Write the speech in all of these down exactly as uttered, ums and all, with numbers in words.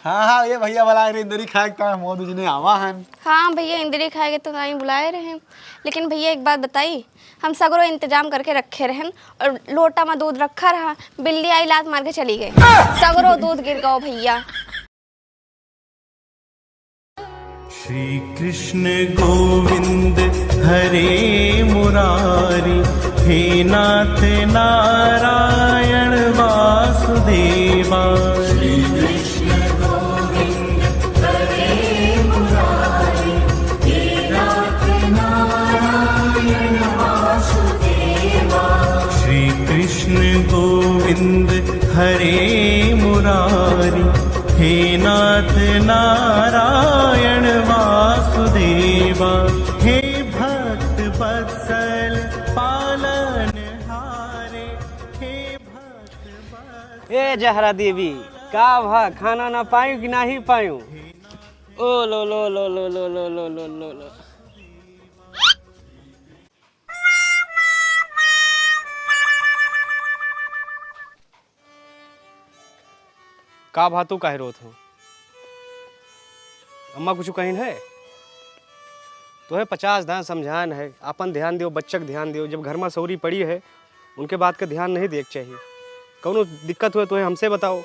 हाँ, हाँ, ये भइया बुलाए रहे, इंदरी खाए के, तो हम वो दूजने आवा हन। हाँ भइया, इंदरी खाए के तो नाहीं बुलाए रहे, लेकिन भइया एक बात बताई, हम सगरो इंतजाम करके रखे रहन और लोटा में दूध रखा रहा, बिल्ली आई लात मार के चली गई, सगरो दूध गिर गओ भइया। श्री कृष्ण गोविंद हरे मुरारी, हे नाथ नारायण वासुदेवा। श्री कृष्ण गोविंद हरे मुरारी, हे नाथ नारायण वासुदेवा। श्री कृष्ण गोविंद हरे मुरारी, हे नाथ नारायण वासुदेवा। हे भक्त वत्सल पालन हारे, हे भक्त वत्सल। ए जहरा देवी, का भा, खाना ना पायू कि नाही पायू? ओ लो लो लो लो। का भा, तू काहे रोत हो? अम्मा कुछ कहिन है? तोहे पचास दान समझान है, आपन ध्यान दियो, बच्चक ध्यान दियो। जब घर में सौरी पड़ी है, उनके बात का ध्यान नहीं देक चाहिए। कौनो दिक्कत हुए तोहे हमसे बताओ,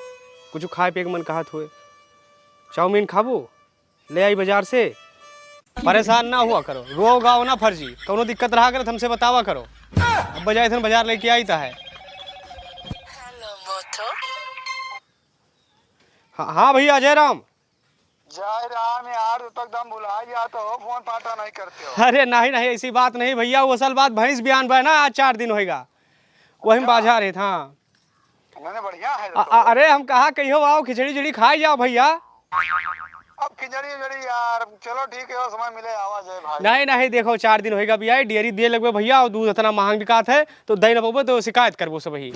कुछ खाए पिए के मन कहत हुए। चाउमीन खाबू? ले आई बाजार से। परेशान ना हुआ करो, रोओ गाओ ना फर्जी, कौनो दिक्कत रहा करे तो हमसे बतावा करो। अब बजाए थे बाजार लेके आई ता है। हेलो मोथो। हाँ, हाँ भइया जय राम। जय राम यार, तू तो एकदम भुला गया तो हो, फोन पाटा नहीं करते हो। अरे नहीं नहीं, ऐसी बात नहीं भइया, वो असल बात भैंस बियान बा ना, आज चार दिन होएगा, वही में बाजार है था। नहीं, नहीं, बढ़िया है अ-, तो। अ-, अरे हम कहा कहियो आओ, खिचड़ी उचड़ी खाई जाओ भइया। अब खिचड़ी उचड़ी यार, चलो ठीक है, वो समय मिले आवा जाए भाई। नहीं नहीं, देखो चार दिन होएगा भइया, डेयरी दिए लगबे भइया, और दूध इतना महंग बिकात है तो दे न पबो तो शिकायत करबो सब ही,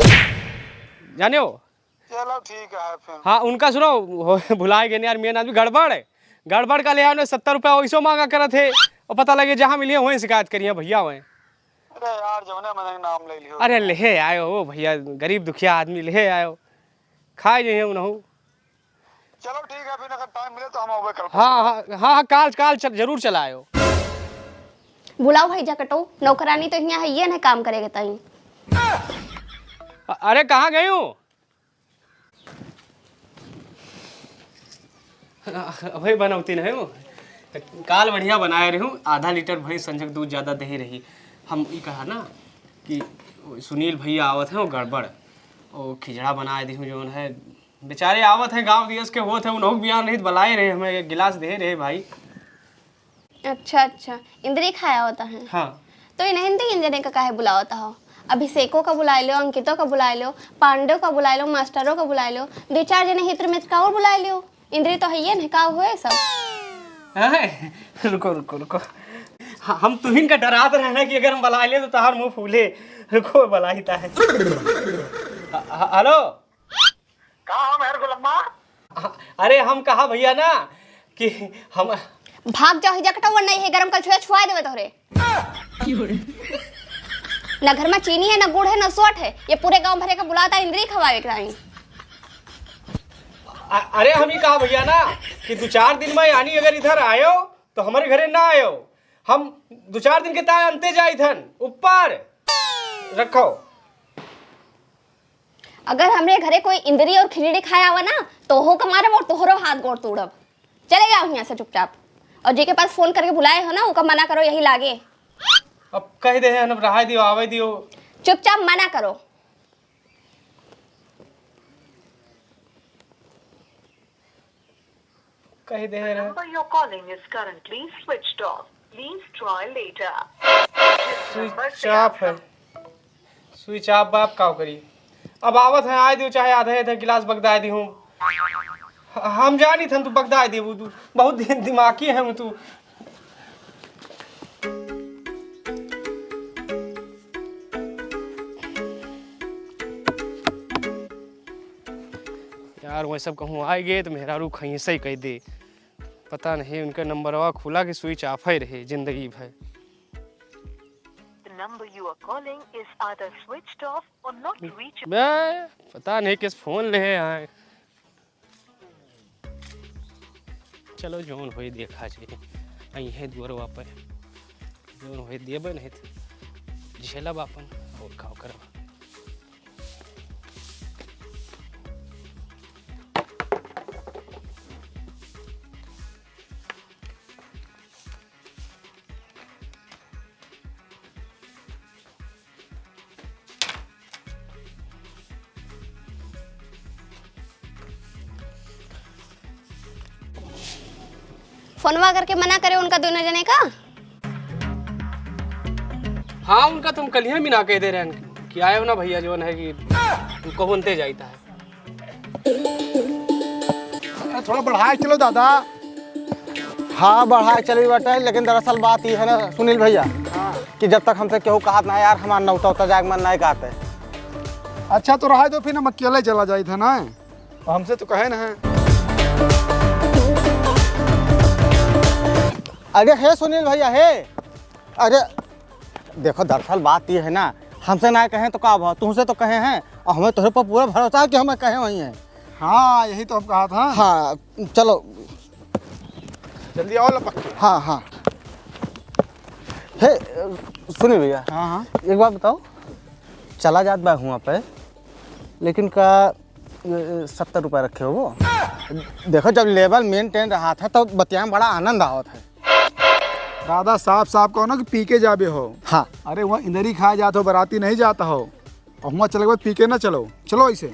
जानियो। चलो ठीक है फिर। हाँ उनका सुनो, हो, भुलाए गए यार, मेन आदमी गड़बड़ है, गड़बड़ का ले आने सत्तर रुपया वैसो मांगा करत है, और पता लगे जहाँ मिलिए वहीं शिकायत करिए भइया वहीं। अरे यार, जौने मने नाम ले लियो। अरे लेहे आयो ओ भइया, गरीब दुखिया आदमी लेहे आयो, खाए जइहे उनहु। चलो ठीक है, फिर अगर टाइम मिले तो हम आवे कल। हाँ, हाँ, हाँ, हाँ, काल, काल चल, जरूर चला आयो। बुलाओ भाई जा कटो, नौकरानी तो हियाँ है, ये नहीं काम करेगा ताई। अ-, अरे कहाँ गई हूँ? अबे बनौती नहीं हूँ, काल बढ़िया बनाए रही हूँ, आधा लीटर भैंस संझक दूध ज़्यादा दे रही। हम ई कहा ना कि सुनील भइया आवत हैं, वो गड़बड़, वो खिचड़ा बनाए दी हूँ जौन है, बेचारे आवत हैं गाँव दियस के होत है, उन्हों बियान रही तो बुलाए रहे, हमें एक गिलास दे रहे भाई। अच्छा अच्छा, इंद्री खाया होता है। हाँ। तो इन्हें तीन जने का काहे बुलावता हो? अभिषेको का बुला लो, अंकितो का बुला लो, पांडो का बुला लो, मास्टरो का बुला लो, दो चार जने हित्र मित्र का और बुला लो। इंद्री तो है ये नहीं, का हुए सब? हाँ, रुको रुको रुको। ह-, हम तुहिन का डरात रहना कि अगर हम बुला ले तो तहार मुंह फूले। रुको बुलाइता है। ह-, ह-, हेलो। का हम हर गुलम्मा? ह-, अरे हम कहा भइया ना कि हम भाग जाओ, हिजा कटौवन नहीं है, गरम कलछुआ छुआ देवे तोहरे। ना घर में चीनी है, ना गुड़ है, ना सोट है, ये पूरे गांव भरे का बुलाता इंद्री खवावे के रानी। अ-, अरे हम ही कहा भइया ना कि दो चार दिन में यानी अगर इधर आयो तो हमारे घरे ना आयो, हम दो चार दिन के ताय अंते जाई थन ऊपर रखो। अगर हमरे घरे कोई इंद्री और खिचड़ी खाए आवा ना, तो ओहो का मारब और तोहरो हाथ गोड़ तोड़ब। चले जाओ हियाँ से चुपचाप। और जेके पास फोन करके बुलाए हो ना, ओका मना करो यही लागे। अब कह दे हैं, अब रहाई दियो, आवे दियो। चुपचाप मना करो। कह दे हैं ना। The number you're calling is currently switched off. Please try later. जिस नंबर से आप स्विच ऑफ है। स्विच ऑफ बाप का करी। अब आवत है, आए दियो, चाहे आधा आधा गिलास बगदाए दी हूँ। ह-, हम जानी थन तू बगदाए दी, तू बहुत दि-, दिमागी है तू। यार, वह सब कहूँ आए गए तो मेहरारू खैसे ही कह दे। पता नहीं उनका नंबरवा खुला कि स्विच ऑफ ही रहे जिंदगी भर। The number you are calling is either switched off or not reachable. बे, पता नहीं किस फोन ले आए। चलो, जौन होई देखा जाई। अइहें दुअरवा पे, जौन होई देबे, नहीं तो झेलब आपन, और का करब। फोनवा करके मना करे उनका दोनों जने का। हाँ, उनका तो हम कल ही भी ना कह दे रहे हैं कि आए हो ना भैया, जौन है कि तुमको बनते जाता है। अरे, थोड़ा बढ़ाए चलो दादा। हाँ, बढ़ाए चली बाटे, लेकिन दरअसल बात ये है ना सुनील भैया, हाँ। कि जब तक हमसे केहू कहत ना यार, हमार नौता उता जाए के मन नहीं कहते। अच्छा, तो रहा दो, फिर हम अकेले चला जाइत है ना, हमसे तो कहे ना है। अरे हे सुनील भैया, हे, अरे देखो, दरअसल बात ये है ना, हमसे ना कहे तो का भा, तुमसे तो कहे हैं, और हमें तोहरे पर पूरा भरोसा है कि हमें कहे वही है। हाँ, यही तो हम कहा था। हाँ, चलो। जल्दी आओ लपक के। हाँ, हाँ। हे, सुनी भैया। हाँ, हाँ। एक बात बताओ, चला जात बा हुआं पे, लेकिन का, ये, सत्तर रुपया रखे हो वो? देखो, जब लेवल मेंटेन रहा था, तो बतिया में बड़ा आनंद आवत है। दादा, साफ साफ कहो ना कि पी के जाबे हो। हाँ। अरे, वहाँ इंदरी खाए जात हो, बराती नहीं जाता हो। और वहाँ चले के बाद पी के ना चलो, चलो ऐसे।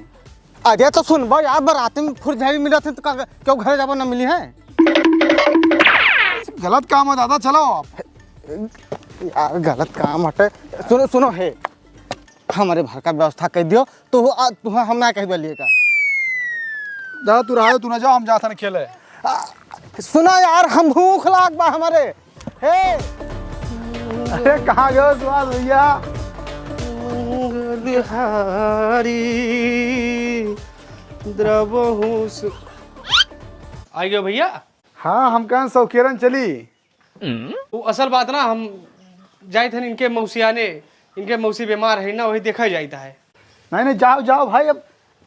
अरे तो सुन भाई, यार बराती में फुरझाई मिलत है तो का, क्यों घर जाबो ना मिली है? गलत काम है दादा, चलो आप। यार गलत काम हटे। सुनो, सुनो हे, हमरे भर का व्यवस्था कर दियो, तो आ, तुहा हम ना कह बोलिए का। दादा तू रहो, तू ना जाओ, हम जाथन खेले। आ, सुनो यार, हम भूख लाग बा हमरे। हे। अरे कहाँ गयो सुभाष भैया? मंगलहारी द्रवहूँ सु- आ गयो भैया। हाँ, हम कहन सौकेरन चली। वो असल बात ना, हम जाइत हन इनके मौसियाने, इनके मौसी बीमार है ना, वही देखा जाइत है। नहीं, नहीं, जाओ, जाओ भाई, अब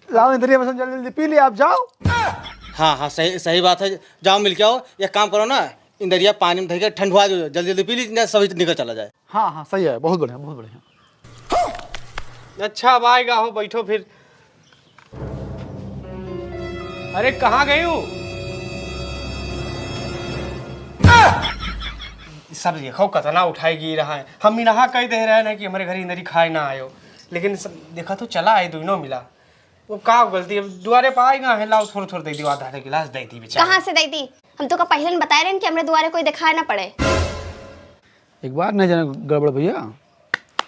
लाओ इंद्रिया बसन जल्दी, जल्दी पी ले, आप जाओ। हाँ, हाँ, सही, सही बात है, जाओ मिल के आओ। एक काम करो ना, इंदरिया पानी में धर के ठंडवा दो, जल्दी, जल्दी पी ली, ना सभी निकल चला जाए। हाँ, हाँ, सही है, बहुत बढ़िया, बहुत बढ़िया। अच्छा, अब आएगा हो, बैठो फिर। अरे, कहाँ गई हूँ? सब देखो, कतना उठाई गिर रहा है। हम इनहा कह दे रहे हैं कि हमरे घर इंदरी खाए ना आयो, लेकिन सब देखा तो चला आए, दोनों मिला। वो का गलती, अब दुआरे पर आएगा है, लाओ, थोड़ा, थोड़ा दे दियो, आधा, आधा गिलास दे दी बेचारा। कहाँ से दे दी? हम तो का पहले न बताए रहे कि हमरे दुआरे कोई दिखाए ना पड़े। एक बार नहीं जाने गड़बड़ भैया।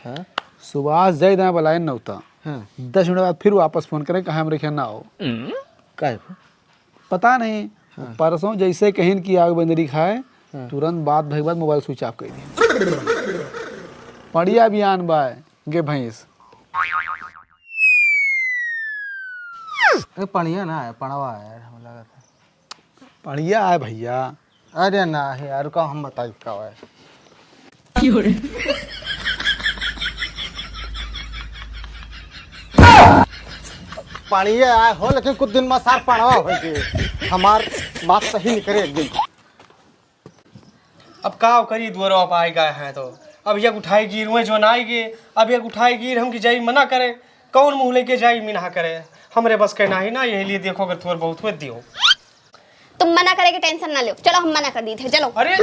हाँ? सुभाष जय दाएं बुलाए नौता। हाँ। दस मिनट बाद फिर वापस फोन करें, कहा हमरे ख्याल ना हो। काहे? पता नहीं। हाँ। परसों जैसे कहिन कि आग बंदरी खाए, हाँ। तुरंत बात भई के बाद मोबाइल स्विच ऑफ कर दिया। पड़िया भी आन बाय, गे भैंस। ए, पड़िया ना है, पड़वा है यार, हमें लगा था। पड़िया है भैया। अरे ना है यार, का हम बताई का है। पड़िया आए हो, लेकिन कुछ दिन में सार पड़वा हो गए। हमार बात सही निकले एक दिन। अब का करी, दुअरवा पे आए गए हैं तो अब एक उठाई गिर हुए जो ना आएगी। अब एक उठाई गिर हम कि जाई मना करे, कौन मुँह लेके जाई मिनहा करे। हमरे बस के नाही ना, यही लिए देखो अगर थोड़ बहुत हुए दियो। तुम मना करे के टेंशन ना लो, चलो हम मना कर दी थे, चलो। अरे हे!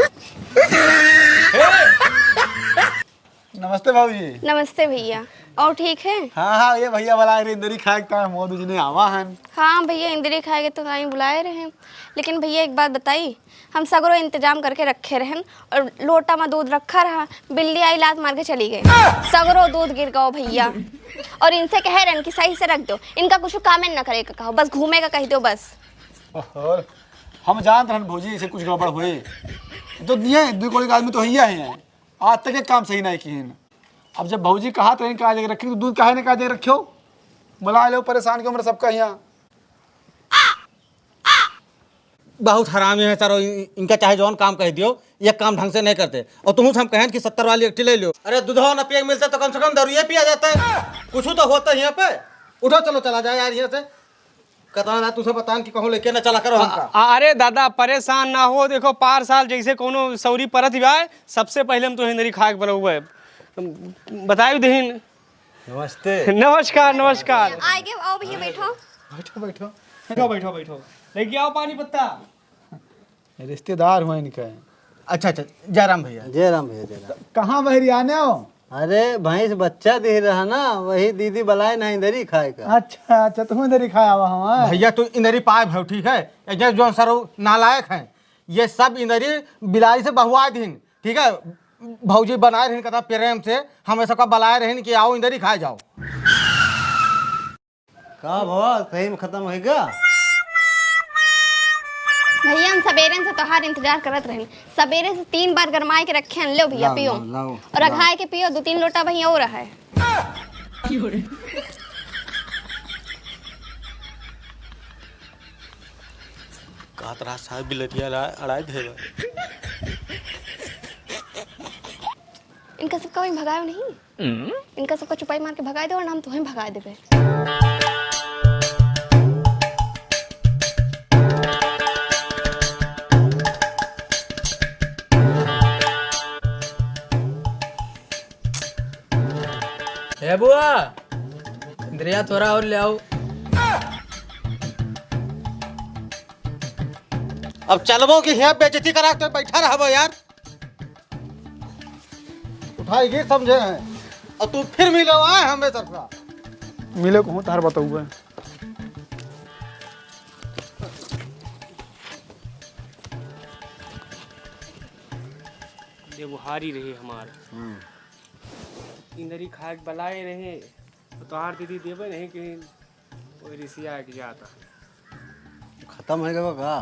नमस्ते भाऊजी। नमस्ते भैया, और ठीक है? हाँ हाँ, ये भैया बुलाए रहे इंदरी खाए के, तो मोदी जी ने आवा हन। हाँ भैया, इंदरी खाए के तो नहीं बुलाए रहे, लेकिन भैया एक बात बताई, हम सगरो इंतजाम करके रखे रहन और लोटा में दूध रखा रहा, बिल्ली आई लात मार के चली गई, सगरो दूध गिर गयो भैया। और इनसे कहे रहन कि सही से रख दो, इनका कुछ कामे न करे का कहो, बस घूमे का कह दो बस। ओहो, हम जानत रहन भौजी ऐसे कुछ गड़बड़ हुए, तो दिए दुई कोड़ी का आदमी तो हिया है, आज तक एक काम सही नहीं किए। अब जब भौजी कहा तो इनका आज रखी तो दूध काहे ने का दे रखे हो, बुला लो परेशान के हमरे सबका यहाँ। बहुत हरामी है सारो, इन-, इनका चाहे जौन काम कह दियो, ये काम ढंग से नहीं करते। और तुमसे हम कहें कि सत्तर वाली एकठी ले लियो। अरे दूधवा ना पिए के मिलते तो कम से कम दारू ये पिया जाता है, कुछ तो होता है यहाँ पे। उठो चलो चला जाए यार यहाँ से। कतना ना तुसे बतान कि कहूँ लेके ना चला करो हमका। अ-, अरे दादा, परेशान ना हो, देखो, पार साल जैसे कौनो सौरी परत ही बाय, सबसे पहिले हम तुहे इन्दरी खाए के बनउबे। बताई दिहिन। नमस्ते। नमस्कार, नमस्कार। आइगे, आओ भैया, बैठो। बैठो, बैठो। बैठो, बैठो, बैठो। लेके आओ पानी पत्ता। रिश्तेदार हुआ इनका। अच्छा, अच्छा, जयराम भैया। जयराम भैया, जयराम। कहाँ बहरी आने हो? अरे, भैंस बच्चा दे रहा ना, वही दीदी बुलाए ना इन्दरी खाए का। अच्छा, अच्छा, तुम इन्दरी खाए आवा हमार। भैया, तू इन्दरी पाए भाव, ठीक है? ये जो सर नालायक हैं, ये सब इन्दरी बिलाई से बहुआ दीन, ठीक है? भौजी बनाए रहिन कथा प्रेम से, हमें सबका बुलाए रहिन कि आओ इन्दरी खाए जाओ। का भवा, सही में खत्म होइगा? भैया, हम सबेरे से तोहार इंतजार करत रहन। सबेरे से तीन बार गरमाए के रखे हैं, लो भैया, लाओ, पियो। लाओ, लाओ, और लाओ। अघाए के पियो, दो तीन लोटा वहीं और है। कहत रहा साहब, बिलटिया ला-, अड़ाई देबे। इनका सबका वहीं भगायो नहीं। इनका सबका चुपाई मार के भगाए दो और ना हम तुहें भगाए देबे। ए बुआ, इन्दरिया थोड़ा और ले आओ। अब चलबो कि हियाँ बेइज्जती करा के बैठा रहबो यार। उठाई गिर समझे हैं। और तू फिर मिलो आए हमें सबका। मिले कहूँ तार बताऊँ। व्यवहारी रहे हमार। हम्म। इन्दरी खाए के बलाए रहे, तो तोहार दीदी देबे नहीं कि कोई रिसिया के जाता। खत्म होइ गवा का?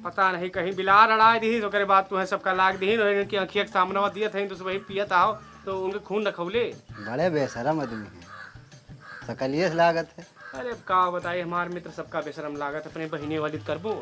पता नहीं, कहीं बिलार अड़ाए दिहिस, ओकरे बाद तुहें सबका लाग दिहिन, ओहे कि अँखिया के सामनवा दियत हइन, तो सुबह पियत आओ, तो उनके खून न खौले। बड़े बेशरम आदमी हैं, सकलिए से लागत है। अरे, अब का बताई, हमार मित्र सबका बेशरम लागत, अपने बहिने वाली करबो।